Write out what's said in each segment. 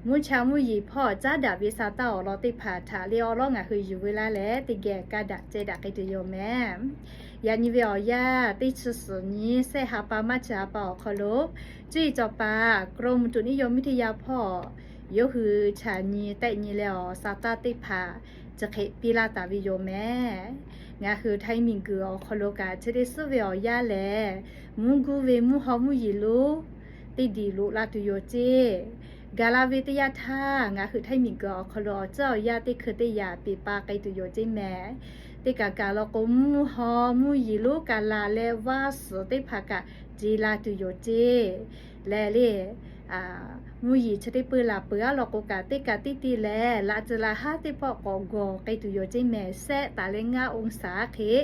Mvuhˇ cha mvuhˇ yeˬ hpawˇ caˉ daꞈ ve sa taˇ awˬ lawn teˇ hpaˍ htaꞈ le awˉ lawˉ ngaˬ hui yuˬ veu laˇ leh, teˇ geh kaˇ daꞈ ceh daꞈ k'ai tuˬ yoˬ mehˍ. Yaꞈ nyi ve awˬ yanˇ, teˇ chi suhˍ nyi sehˆ ha pa maˇ chi ha pa awˬ hk'aw lo, cuˇ yiˍ cawˬ paˍ กรมอุตุนิยมวิทยา hpawˇ yawˇ hui chaꞈ nyi tehˆ nyi leh awˬ sa taˇ teˇ hpaˍ chi hk'e piˇ laˇ taˍ ve yoˬ mehˍ. Ngaˬ hui htaiˇ miˬguiˬ awˬ hk'aw lo kaꞈ chi teˇ suhˉ ve awˬ yanˇ lehˬ, mvuhˇ guˇ ve mvuhˇ haw mvuhˇ yeˬ lonˉ teˇ diˬ loꞈ la tuˬ yoˬ ceˇ. Gaˬ la ve teˇ yanˇ htaˇ, ngaˬ hui htaiˇ miˬguiˬ awˬ hk'aw lo awˬ tcuhˉ awˬ yanˇ teˇ hkui teˇ yaꞈ peˍ pa k'ai tuˬ yoˬ ceˇ mehˍ. Teˇ kaꞈ kaꞈ law k'o, mvuhˇ haw mvuhˇ yeˬ lonˉ kaꞈ laˬ leh vaˇ suhˍ teˇ hpaˍ kaꞈ ce la tuˬ yoˬ ceˇ. Lehˬ le, mvuhˇ yeˬ chi teˇ peu laˬ peuˬ aˉ law k'o kaꞈ, teˇ kaꞈ teˇ ti lehˬ, laꞈ tcuh laꞈ haˉ teˇ pawˆ k'awꞈ gawˬ k'ai tuˬ yoˬ ceˇ mehˍ. Sehˆ taˍ leh ngaˇ องศา hk'e,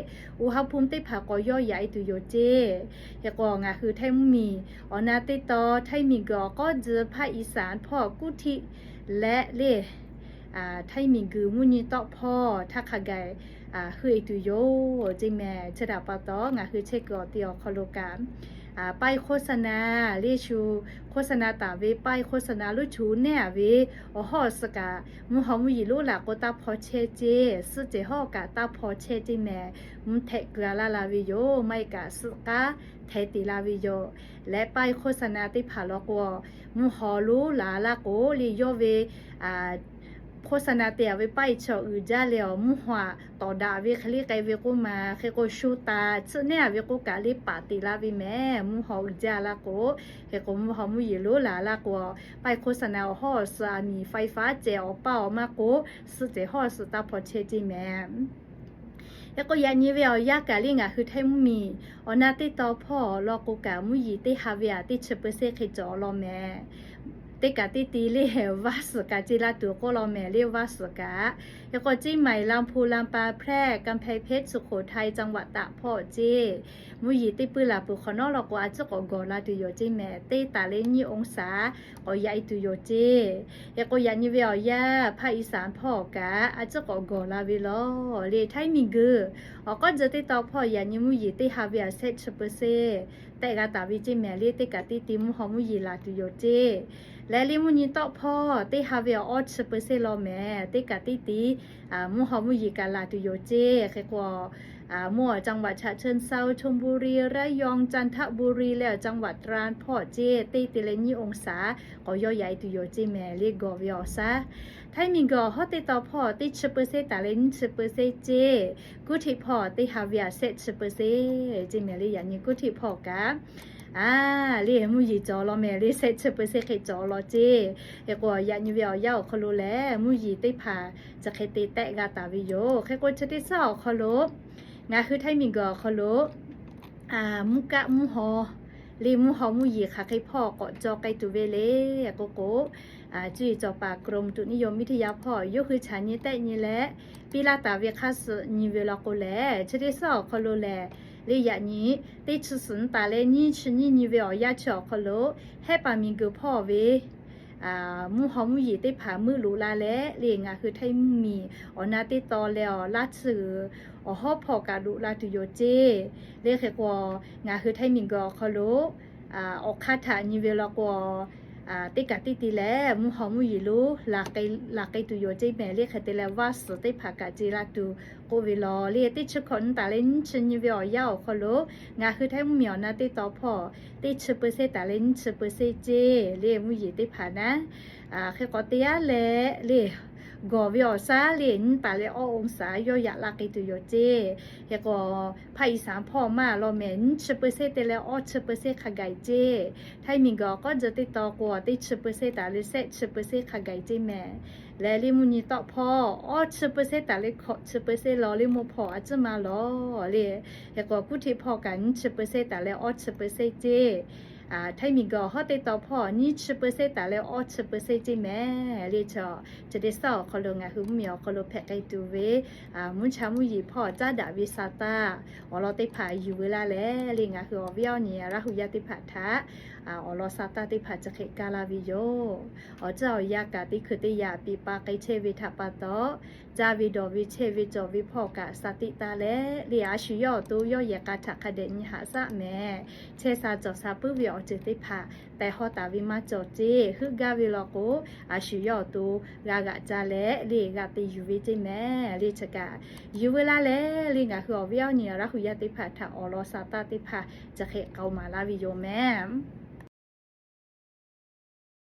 อุณหภูมิ teˇ hpaˍ k'awꞈ yawˇ yaꞈ e tuˬ yoˬ ceˇ. Hk'e k'o, ngaˬ hui htaiˇ mvuhˇ miˬ awˬ na teˇ taw htaiˇ miˬguiˬ awˬ k'awˉ tcuh ภาคอีสาน hpawˇ กรุงเทพ leh le, htaiˇ miˬguiˬ mvuhˇ nyi tawˆ hpawˇ htaˇ hk'a gaˬ heuˆ e tuˬ yoˬ ceˇ mehˍ. Chi htaꞈ pa taw, ngaˬ hui chehˇ kuiˬ awˬ te awˬ hk'aw lo kaꞈ, ป้ายโฆษณา le shu โฆษณา taˍ ve ป้ายโฆษณา lonˉ chu neˉ a ve awˬ hawˉ awˬ suhˍ kaꞈ, mvuhˇ haw mvuhˇ yeˬ lonˉ laˬ k'o taˇ hpaw chehˇ ceˇ, suhˆ cehˬ hawˉ kaꞈ taˇ hpaw chehˇ ceˇ mehˍ. Mvuhˇ htehꞈ keu a laˇ la ve yoˬ, maˇ heˆ kaꞈ suhˆ k'aˉ hteh te la ve yoˬ. Leh ป้ายโฆษณา teˇ hpaˍ law k'o, mvuhˇ haw lonˉ laˬ laˇ k'o le, yawˇ ve โฆษณา te a ve ป้าย chaw uiˍ jaˇ leh awˬ mvuhˇ haw tawˍ daꞈ ve hk'e le k'ai ve k'oˆ ma. Hk'e k'o, shu taˍ tsuhˆ neˉ a ve k'oˆ kaꞈ le paˍ te la ve mehˍ, mvuhˇ haw uiˍ jaˇ laˇ k'o. Hk'e k'o, mvuhˇ haw mvuhˇ yeˬ lonˉ laˬ laˇ k'o, ป้าย โฆษณา awˬ hawˉ awˬ suhˍ a miˍ ไฟฟ้า cehˬ awˬ paˇ awˬ maˇ k'o, suhˆ cehˬ hawˉ suhˍ taˇ hpaw chehˇ ceˇ mehˍ. Hk'e k'o, yaꞈ nyi ve awˬ yanˇ kaꞈ le ngaˬ hui htaiˇ mvuhˇ miˬ awˬ na teˇ taw hpawˇ law k'o kaꞈ, mvuhˇ yeˬ teˇ ha ve a teˇ chi เปอร์เซ็นต์ hk'e cawˬ law mehˍ. Teˇ kaꞈ teˇ ti le vaˇ suhˍ kaꞈ ce la tuˬ k'oˆ law mehˍ le vaˇ suhˍ kaꞈ. Hk'e k'o, เชียงใหม่ ลำพูน ลำปาง แพร่ กำแพงเพชร สุโขทัย จังหวัดตาก hpawˇ ceˇ, mvuhˇ yeˬ teˇ peu laˬ peuˬ hk'awꞈ nawˉ law k'o, a ciˉ k'awꞈ gawˬ la tuˬ yoˬ ceˇ mehˍ. Teˇ taˍ leh nyiˇ องศา k'awꞈ yaꞈ e tuˬ yoˬ ceˇ. Hk'e k'o, yaꞈ nyi ve awˬ yanˇ ภาคอีสาน hpawˇ kaꞈ a ciˉ k'awꞈ gawˬ la ve law. Le htaiˇ miˬguiˬ awˬ k'awˉ tcuh teˇ taw hpawˇ yaꞈ nyi mvuhˇ yeˬ teˇ ha ve a shehˆ chi เปอร์เซ็นต์ tehˆ g'a taˍ ve ceˇ mehˍ. Le teˇ kaꞈ teˇ ti mvuhˇ haw mvuhˇ yeˬ laˬ tuˬ yoˬ ceˇ. Leh le mvuhˇ nyi tawˆ hpawˇ teˇ ha ve awˬ awˇ chi เปอร์เซ็นต์ law mehˍ. Teˇ kaꞈ teˇ ti mvuhˇ haw mvuhˇ yeˬ kaꞈ laˬ tuˬ yoˬ ceˇ. Hk'e k'o, mvuhˇ awˬ จังหวัดฉะเชิงเซา ชลบุรี ระยอง จันทบุรี leh awˬ จังหวัดตราด hpawˇ ceˇ, teˇ te leh nyiˇ องศา k'awꞈ yawˇ yaꞈ e tuˬ yoˬ ceˇ mehˍ. Le gawˬ ve awˬ shaˉ, htaiˇ miˬguiˬ awˬ hawˉ teˇ taw hpawˇ teˇ chi เปอร์เซ็นต์ taˍ leh nyiˇ chi เปอร์เซ็นต์ ceˇ. Kuˉ hteˆ hpawˇ teˇ ha ve a shehˆ chi เปอร์เซ็นต์ ceˇ mehˍ. Le yaꞈ nyi kuˉ hteˆ hpawˇ kaꞈ, a, le mvuhˇ yeˬ cawˬ law mehˍ. Le shehˆ chi เปอร์เซ็นต์ hk'e cawˬ law ceˇ. Hk'e k'o, yaꞈ nyi ve awˬ yanˇ awˬ hk'aw lo lehˬ, mvuhˇ yeˬ teˇ hpaˍ chi hk'e te tehˆ g'a taˍ ve yoˬ. Hk'e k'o, chi teˇ suhˉ awˬ hk'aw lo ngaˬ hui htaiˇ miˬguiˬ awˬ hk'aw lo mvuhˇ kaˆ mvuhˇ haw, le mvuhˇ haw mvuhˇ yeˬ hk'aˬ hk'e hpawˇ k'awꞈ caw k'ai tuˬ ve le k'oˆ k'o, cuˇ yiˍ cawˬ paˍ กรมอุตุนิยมวิทยา hpawˇ yawˇ hui chaꞈ nyi tehˆ nyi leh piˇ laˇ taˍ ve hk'aˇ suh nyi ve law k'o lehˬ, chi teˇ suhˉ awˬ hk'aw lo lehˬ, le yaꞈ nyi teˇ chi suhˍ nyi taˍ leh nyiˇ chi nyiˇ nyi ve awˬ yanˇ chi awˬ hk'aw lo, Hehˆ paˍ miˬguiˬ hpawˇ ve mvuhˇ haw mvuhˇ yeˬ teˇ hpaˍ meuˆ loꞈ la leh, le ngaˬ hui htaiˇ mvuhˇ miˬ awˬ na teˇ taw leh awˬ laˇ tsuhˇ g'uiˬ awˬ hawˉ hpawˇ kaꞈ loꞈ la tuˬ yoˬ ceˇ. Le hk'e k'o, ngaˬ hui htaiˇ miˬguiˬ awˬ hk'aw lo awˬ hk'aˇ htaꞈ nyi ve law k'o, teˇ kaꞈ teˇ ti lehˬ mvuhˇ haw mvuhˇ yeˬ lonˉ laˬ k'ai tuˬ yoˬ ceˇ mehˍ. Le hk'e te leh vaˇ suhˍ teˇ hpaˍ kaꞈ ce la tuˬ k'oˆ ve law. Le teˇ chi hkawꞈ nyi taˍ leh nyiˇ chi nyi ve awˬ yanˇ awˬ hk'aw lo, ngaˬ hui htaiˇ mvuhˇ miˬ awˬ na teˇ taw hpawˇ teˇ chi เปอร์เซ็นต์ taˍ leh nyiˇ chi เปอร์เซ็นต์ ceˇ. Le mvuhˇ yeˬ teˇ hpaˍ naˉ, hk'e k'awꞈ te aˉ leh le gawˬ ve awˬ shaˉ le nyiˇ taˍ leh awˇ องศา yawˇ yaꞈ la k'ai tuˬ yoˬ ceˇ. Hk'e k'o, ภาคอีสาน hpawˇ maˇ law mehˍ, nyiˇ chi เปอร์เซ็นต์ te leh awˇ chi เปอร์เซ็นต์ hk'a gaˬ ceˇ. Htaiˇ miˬguiˬ awˬ k'awˉ tcuh teˇ taw k'o, teˇ chi เปอร์เซ็นต์ taˍ leh shehˆ chi เปอร์เซ็นต์ hk'a gaˬ ceˇ mehˍ. Leh le mvuhˇ nyi tawˆ hpawˇ awˇ chi เปอร์เซ็นต์ taˍ leh hkawꞈ chi เปอร์เซ็นต์ law le mvuhˇ hpawˇ a ciˉ maˇ law le. Hk'e k'o, kuˉ hteˆ hpawˇ kaꞈ nyiˇ chi เปอร์เซ็นต์ taˍ leh awˇ chi เปอร์เซ็นต์ ceˇ. Htaiˇ miˬguiˬ awˬ hawˉ teˇ taw hpawˇ nyiˇ chi เปอร์เซ็นต์ taˍ leh awˇ chi เปอร์เซ็นต์ ceˇ mehˍ. Le chi teˇ suhˉ awˬ hk'aw lo ngaˬ hui mvuhˇ miˬ awˬ hk'aw lo hpehꞈ k'ai tuˬ ve mvuhˇ cha mvuhˇ yeˬ hpawˇ caˉ daꞈ ve sa taˇ awˬ lawn teˇ hpaˍ yuˬ veu laˇ leh, le ngaˬ hui awˬ viˉ awˬ nyi Laˇ huˍ yaˇ teˇ hpaˍ htaꞈ awˬ lawn sa taˇ teˇ hpaˍ chi hk'e kaˇ laˇ ve yoˬ. Awˬ ceuˬ awˬ yanˇ kaꞈ teˇ hkui teˇ yanˇ piˇ pa k'ai chehˇ ve htaꞈ pa taw, caˇ ve dawˬ ve chehˇ ve cawˬ ve hpawˇ kaꞈ sa tiꞈ taˇ leh, le a shu yawˇ awˬ to yawˇ yehˬ k'a htaꞈ hk'a dehꞈ nyi haꞈ shaˆ mehˍ. Chehˇ sha cawˬ sha puiˉ ve ceuˬ teˇ hpaˍ tehˬ hawˇ taˍ ve maˇ cawˬ ceˇ. Heuˆ gaˇ ve law k'o, a shu yawˇ awˬ to g'a g'aꞈ ca leh le g'a te yuˬ ve ceˇ mehˍ le. Chi kaꞈ yuˬ veu laˇ leh le ngaˬ hui awˬ viˉ awˬ nyi Laˇ hu yaˇ teˇ hpaˍ htaꞈ awˬ lawn sha taˇ teˇ hpaˍ chi hk'e k'aoˍ maˍ laˇ ve yoˬ mehˍ.